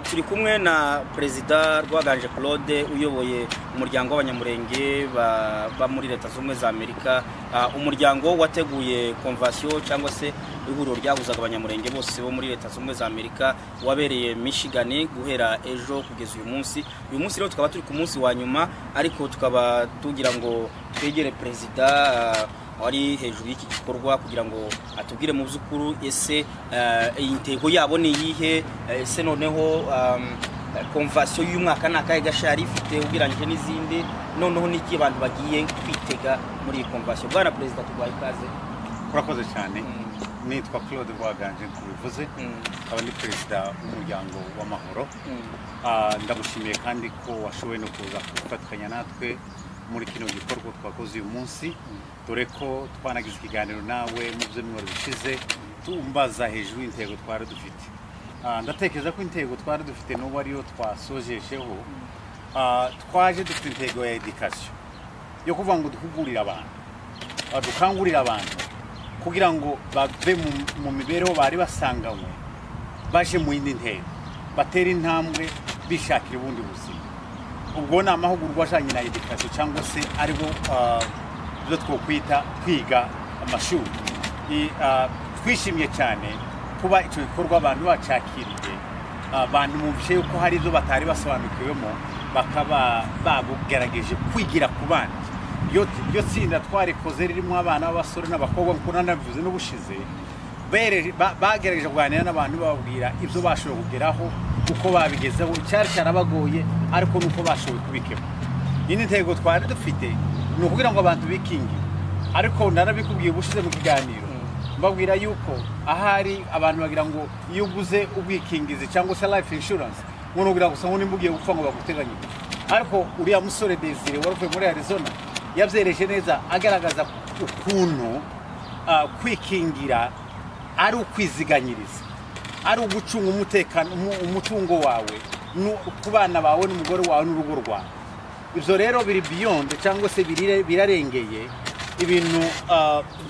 Turi kumwe na Perezida Rwaganje Claude uyoboye umuryango w'Abanyamurenge ba muri Leta Zunze Ubumwe za Amerika, umuryango wateguye convention cyangwa se ihuriro ryahuzaga Abanyamurenge bose bo muri Leta Zunze Ubumwe za Amerika, wabereye Michigan guhera ejo kugeza uyu munsi. Uyu munsi rero tukaba turi ku munsi wa nyuma, ariko tukaba tugira ngo twegere Perezida wari hejuru y'iki gikorwa kugira ngo atubwire mu by'ukuri ese intego yabo ni iyihe, ese noneho convention y'uyu mwaka ni akahe gashya yari ifite ugereranyije n'izindi, noneho n'iki abantu bagiye kwitega muri iyi convention. Bwana Perezida, tuguhaye ikaze. Urakoze cyane. Nitwa Claude Rwaganje nkubivuze, nkaba ndi perezida w'umuryango w'amahoro. Ndagushimiye kandi ko washoboye no kuza gufatikanya natwe muri kino gikorwa twakoze uyu munsi, dore ko twanagize ikiganiro nawe mu byumweru bishize tumbaza hejuru y'intego twari dufite. Ndatekereza ko intego twari dufite n'ubu ariyo twasojesheho. Twaje dufite intego ya education yo kuvuga ngo duhugurire abantu, dukangurire abantu kugira ngo bave mu mibereho bari basanganywe baje mu yindi ntego, batere intambwe bishakira ubundi buzima. Ubwo ni amahugurwa ajyanye na education cyangwa se aribo ibyo twokwita kwiga amashuri. Twishimye cyane kuba icyo gikorwa abantu bacakiriye, abantu bumvise yuko hari ibyo batari basobanukiwemo bakaba babugerageje kwigira ku bandi. Iyo tsinda twarikoze ririmo abana b'abasore n'abakobwa, nk'uko nanabivuze n'ubushize, bagerageje kuganira n'abantu bababwira ibyo bashoboye kugeraho, uko babigezeho, icyari cyarabagoye ariko nuko bashoboye kubikemura. Indi ntego twari dufite ni ukugira ngo abantu bikingire, ariko narabikubwiye ubushize mu kiganiro mbabwira yuko ahari abantu bagira ngo iyo uguze ubwikingizi cyangwa se life insurance ngo nugira gusa ngo nimba ugiye gupfa ngo baguteganyirize. Ariko uriya musore Desire wari uvuye muri Arizona yabyereje neza, agaragaza ukuntu kwikingira ari ukwiziganyiriza, ari ugucunga umutekano, umutungo wawe ku bana bawe n'umugore wawe n'urugo rwawe. Ibyo rero biri beyond cyangwa se birarengeye ibintu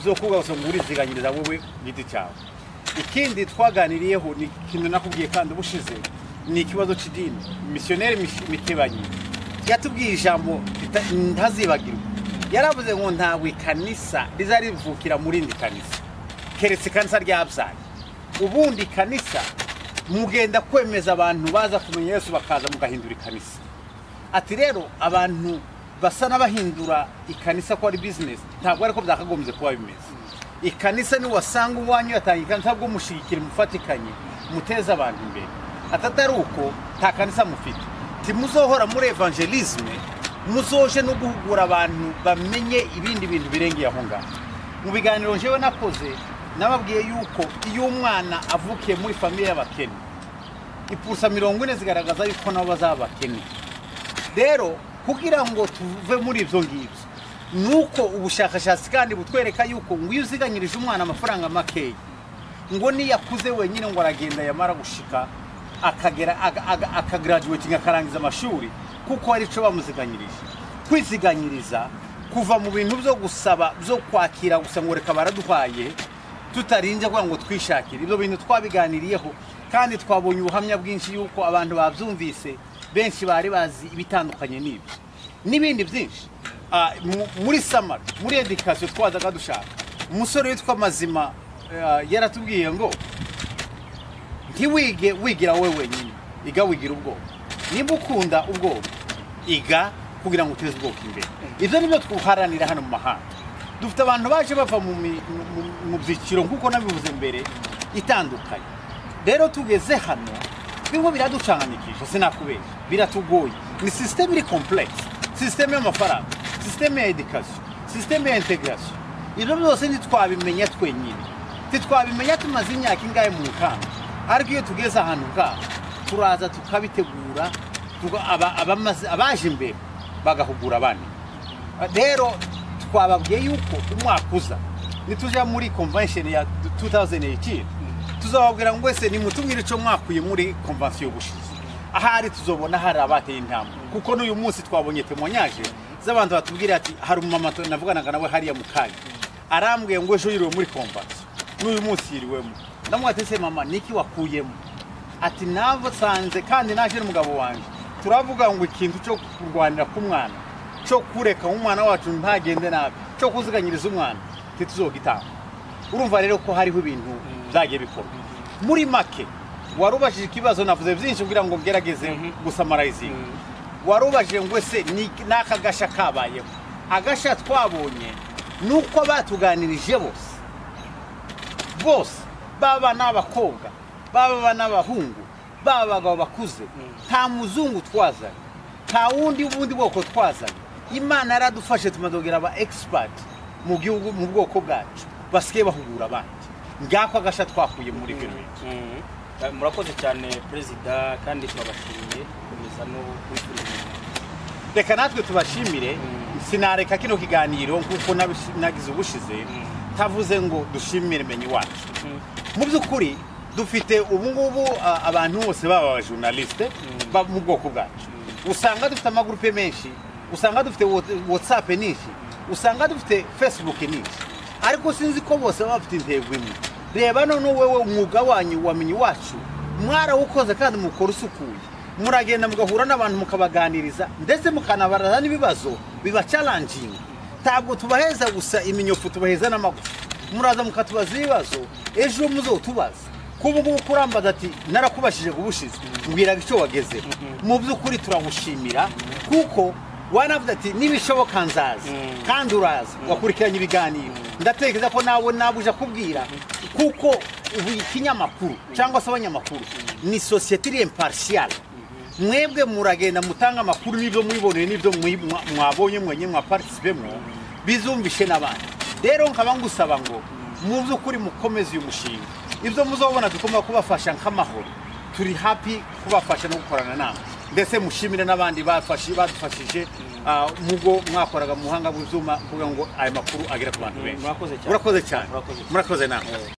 byo kuvuga gusa ngo uriziganyiriza wowe giti cyawe. Ikindi twaganiriyeho ni ikintu nakubwiye kandi ubushize, ni ikibazo cy'idini. Misiyoneri Mikebanyi yatubwiye ijambo ntazibagirwa, yaravuze ngo ntabwo ikanisa rizarivukira muri indi kanisa keretse ikanisa ryabyaye. Ubundi ikanisa mugenda kwemeza abantu baza kumenya Yesu bakaza mugahindura ikanisa. Ati rero abantu basa n'abahindura ikanisa ko ari business, ntabwo ariko byakagombye kuba bimeze. Ikanisa ni wasanga uwanyu yatanga ikanisa bwo mushigikira, mufatikanye, muteze abantu imbere. Atatari uko nta kanisa mufite. Timuzohora muri evangelisme, muzoje no guhugura abantu bamenye ibindi bintu birengeye aho ngaho. Mu biganiro jewe nakoze nababwiye yuko iyo umwana avukiye muri famille y'abakene, ipursa 40 zigaragaza yuko nabo bazaba abakene. Rero kugira ngo tuve muri ibyo ngibyo, nuko ubushakashatsi kandi butwereka yuko ngo iyo uziganyirije umwana amafaranga makeya, ngo niyakuze wenyine ngo aragenda yamara gushika akagera akagraduating akarangiza amashuri, kuko hari ico bamuziganyirije. Kwiziganyiriza kuva mu bintu byo gusaba byo kwakira gusa ngo reka baraduhaye tutarinze kugira ngo twishakire. Ibyo bintu twabiganiriyeho kandi twabonye ubuhamya bwinshi yuko abantu babyumvise benshi bari bazi ibitandukanye n'ibyo n'ibindi byinshi. Muri samara muri education twazaga dushaka umusore witwa Mazima, yaratubwiye ngo ntiwige wigira wowe wenyine, iga wigira ubwoko. Nimba ukunda ubwoko, iga kugira ngo uteze ubwoko imbere. Ibyo nibyo twuharanira hano mu mahanga. Dufite abantu baje bava mu byiciro nk'uko nabivuze mbere itandukanye. Rero tugeze hano bimwe biraducanganyikisha, sinakubeshya, biratugoye. Ni system iri complex, system y'amafaranga, system ya education, system ya integration. Ibyo byose ntitwabimenya twenyine, ntitwabimenya tumaze imyaka ingahe mu nkambi. Ariko iyo tugeze ahantu ngaha turaza tukabitegura, abaje imbere bagahugura abandi. Rero twababwiye yuko umwaka uza nituja muri convention ya 2018 tuzababwira ngo ese nimutubwire ico mwakuye muri convention y'ubushize. Ahari tuzobona hari abateye intambwe, kuko n'uyu munsi twabonye témoignage z'abantu batubwira ati hari umumama navuganaga nawe hariya mu kanya, arambwiye ngo ejo yiriwe muri convention n'uyu munsi yiriwemo. Ndamubwira ati ese mama niki wakuyemo? Ati nasanze kandi naje n'umugabo wanjye, turavuga ngo ikintu cyo kurwanira ku mwana, cyo kureka umwana wacu ntagende nabi, cyo kuziganyiriza umwana, ntituzogitanga. Urumva rero ko hariho ibintu byagiye bikorwa. Muri make warubajije ikibazo, navuze byinshi kugira ngo ngerageze gusummarizinga. Warubajije ngo ese n'aka gasha kabayeho? Agasha twabonye nuko batuganirije bose bose, baba n'abakobwa, baba n'abahungu, baba abagabo bakuze, nta muzungu twazanye, nta wundi bundi bwoko twazanye. Imana yaradufashe tumaze aba expert mu gihugu, mu bwoko bwacu, basigaye bahugura abandi. Ngako agasha twakuye muri bino bintu. Murakoze cyane perezida, kandi turabashimiye gukomeza no kwifuriza. Reka natwe tubashimire. Sinareka kino kiganiro nkuko nagize ubushize tavuze ngo dushimire menyi wacu. Mu by'ukuri dufite ubu ngubu abantu bose baba abajournaliste mu bwoko bwacu. Usanga dufite amagrupe menshi, usanga dufite WhatsApp nyinshi, usanga dufite Facebook nyinshi, ariko sinzi ko bose baba bafite intego imwe. Reba none wewe umwuga wanyu wamenye wacu mwarawukoze kandi mukora usukuye, muragenda mugahura n'abantu mukabaganiriza, ndetse mukanabaraza n'ibibazo biba challenging. Ntabwo tubaheza gusa iminyofu, tubaheza n'amagufa. Muraza mukatubaza ibibazo, ejo muzotubaza. Kuba ngubu kurambaza ati narakubashije ubushize, mbwiraga icyo wageze. Mu by'ukuri turagushimira kuko wanavuze ati nibishoboka nzaza, kandi uraza wakurikiranye ibiganiro. Ndatekereza ko nawe nabuja kubwira, kuko ubu ikinyamakuru cyangwa se abanyamakuru ni société iri impartial. Mwebwe muragenda mutanga amakuru n'ibyo mwiboneye n'ibyo mwabonye mwenye mwaparticipemwo, bizumvishe n'abandi. Rero nkaba ngusaba ngo mu by'ukuri mukomeze uyu mushinga, ibyo muzobona tugomba kubafasha nk'amahoro, turi happy kubafasha no gukorana namwe, ndetse mushimire n'abandi badufashije mugo mwakoraga mu buhanga bw'ibyuma kugira ngo aya makuru agere ku bantu benshi. Murakoze cyane. Murakoze cyane. Murakoze cyane. Murakoze namwe.